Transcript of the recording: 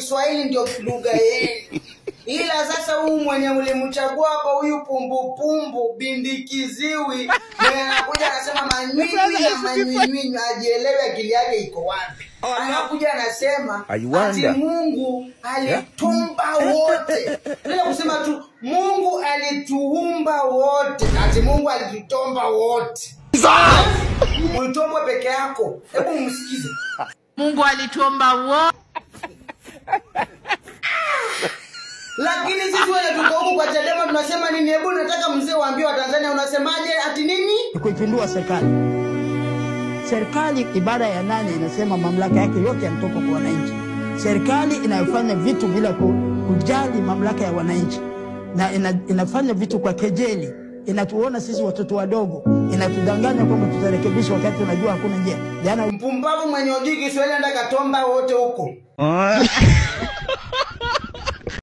Kiswahili ndio lugha yenu. Ila sasa huyu mwenye mlimchagua kwa huyu pumbupumbu bindikiziwi mwenye anakuja anasema manywinywi na manywinywi, ajielewe akili yake iko wapi. Anakuja anasema ati Mungu alitumba wote. Bila kusema tu Mungu alituumba wote, ati Mungu alitutomba wote. Ulitombwa peke yako. Hebu msikize. Mungu alituomba wote. Lakini sisi wale tuko huku kwa Chadema tunasema nini? Hebu nataka mzee waambie wa Tanzania unasemaje ati nini? Kuipindua serikali. Serikali ibara ya 8 inasema mamlaka yake yote yanatoka kwa wananchi. Serikali inayofanya vitu bila kujali mamlaka ya wananchi na inafanya vitu kwa kejeli, inatuona sisi watoto wadogo, inatudanganya kwamba tutarekebisha wakati tunajua hakuna njia. Jana mpumbavu mwenye hujui Kiswahili anataka tomba wote huko.